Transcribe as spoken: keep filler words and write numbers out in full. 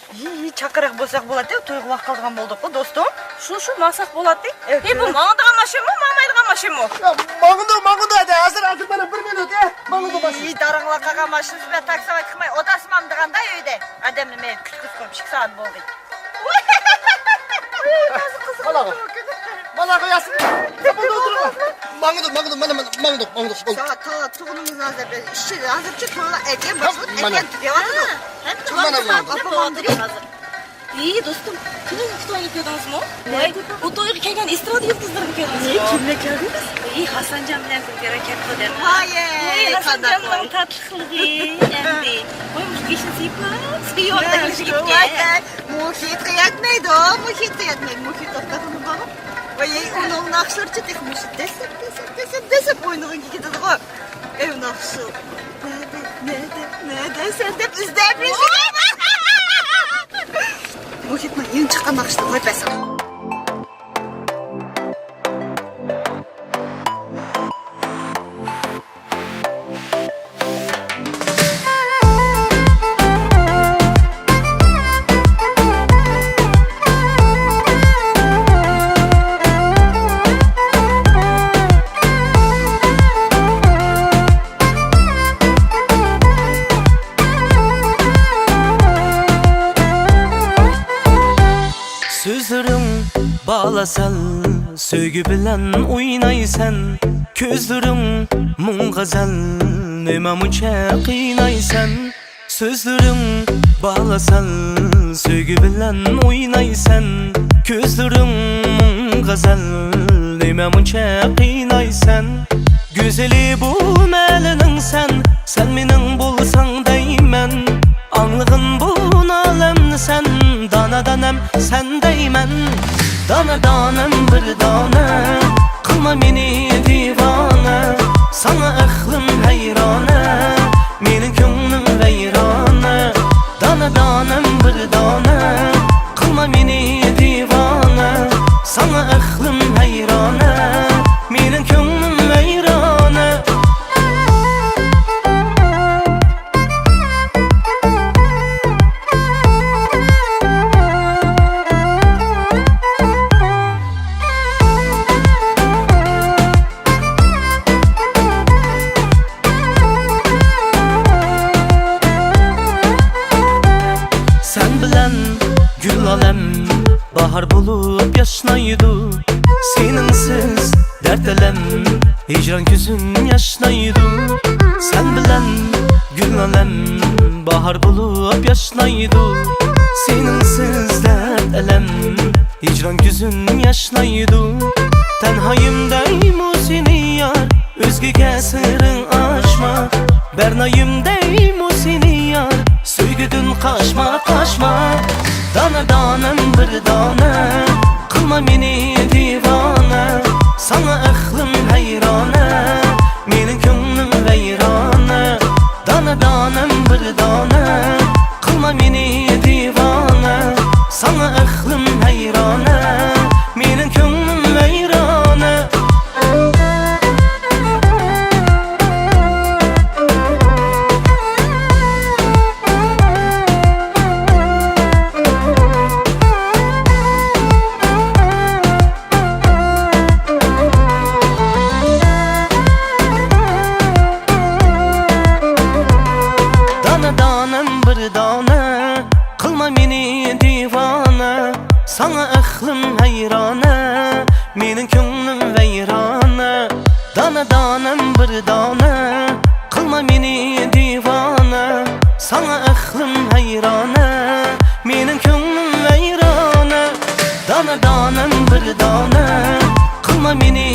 يى، يى، چاقىرىق بولساق بولاتتى، تويغا ۋاقىت قالىدىغان بولدۇق، دوستۇم. شۇ، شۇ، ماڭساق بولاتتى. ئەي، بۇ ماڭىدىغان ماشىنىمۇ، ماڭمايدىغان ماشىنىمۇ؟ يا، ماڭىدۇ، ماڭىدۇ، ھەدە، ھازىر، ھازىر، مانا بىر مىنۇت، ئە، ماڭىدۇ ماشىنا. يى، دارىڭلار قالغان ماشىنىسى بىلەن تاكسىغا چىقماي ئولتۇرسىمامدىغاندا ئۆيدە. ئادەمنى مەن كۈتكۈزگۈم ئىككى سائەت بولدى. بالاغا. بالاغا ياسىن. ماڭىدۇ، ماڭىدۇ، مانا، مانا، ماڭىدۇ، ماڭىدۇ. ساۋات، ساۋات، تۇغۇنىمىز ھازىر بىر ئىشچى، ھازىرچە تولا ئەكەم، باشلىق مانا. ئەكەم تۈگەۋاتىدۇ. ھەم مانا، مانا. ئاپام ھازىر. ئى، دوستۇم، كۈنۈگۈ توينى كۆردىڭىزمۇ؟ ۋاي، ئۇ تويغا كەلگەن ئېسترادا يۇلتۇزلىرىنى كۆردىڭىزمۇ؟ ئى، كىملەر كەلدى؟ ئى، ھاسانجان بىلەن گۈلگۈرە كەپتۇ دەم. ۋاي، ھاسانجاننىڭ تاتلىقلىقى ئەمدى. ۋاي، مۇشۇ گېشىنى سېيىپ، سېيىۋاتقان گېشىگە. مۇھىتقا يەتمەيدۇ، مۇھىتقا يەتمەيدۇ. مۇھىت توختاغىنى بار. ۋاي، ئۇنىڭ ناخشىلىرىچۇ تېخى مۇشۇ دەسسەپ، دەسسەپ، دەسسەپ، دەسسەپ ئوينىغىنى كېتىدىغۇ. ئەي، ناخشا. نەدە، نەدە، نەدە سەن دەپ ئىزدەپ يۈرسەم. مۇھىتنىڭ يېڭى چىققان ناخشىسىنى قويۇپ بەرسەم. سۆزلىرىڭ بالا سەل، سۆيگۈ بىلەن ئوينايسەن. كۆزلىرىڭ مۇڭ غەزەل، نېمە مۇنچە قىينايسەن؟ سۆزلىرىڭ بالا سەل، سۆيگۈ بىلەن ئوينايسەن. كۆزلىرىڭ مۇڭ غەزەل، نېمە مۇنچە قىينايسەن؟ گۈزىلى بۇ مەلىنىڭ سەن، سەن مېنىڭ بولساڭ دەيمەن. ئاڭلىغىن بۇ نالەمنى سەن، دانا دانەم سەن دەيمەن. دانا دانەم بىر دانە، قىلما مېنى دىۋانە. ساڭا ئەقلىم ھەيرانە، مېنىڭ كۆڭلۈم ۋەيرانە. دانا دانەم بىر دانە، قىلما مېنى دىۋانە. ساڭا ئەقلىم ھەيرانە، مېنىڭ كۆڭلۈم ۋەيرانە. سەن بىلەن گۈل ئالەم باھار بولۇپ ياشنايدۇ. سېنىڭسىز دەرد ئەلەم، ھىجران كۆزۈم ياشنايدۇ. سەن بىلەن گۈل ئالەم باھار بولۇپ ياشنايدۇ. سېنىڭسىز دەرد ئەلەم، ھىجران كۆزۈم ياشنايدۇ. تەنھايىمدەيمۇ سېنى يار، ئۆزگىگە سىرىڭ ئاچما. بەرنايىمدەيمۇ سېنى يار، سۆيگۈدىن قاچما، قاچما. دانا دانەم بىر دانە، قىلما مېنى دىۋانە. ساڭا ئەقلىم ھەيرانە، مېنىڭ كۆڭلۈم ۋەيرانە. دانا دانەم بىر دانە، قىلما مېنى دىۋانە. ساڭا ئەقلىم ھەيرانە، مېنىڭ كۆڭلۈم ۋەيرانە. دانا دانەم بىر دانە، قىلما مېنى دىۋانە. ساڭا ئەقلىم ھەيرانە، مېنىڭ كۆڭلۈم ۋەيرانە. دانا دانەم بىر دانە، قىلما مېنى دىۋانە. ساڭا ئەقلىم ھەيرانە، مېنىڭ كۆڭلۈم ۋەيرانە. دانا دانەم بىر دانە، قىلما مېنى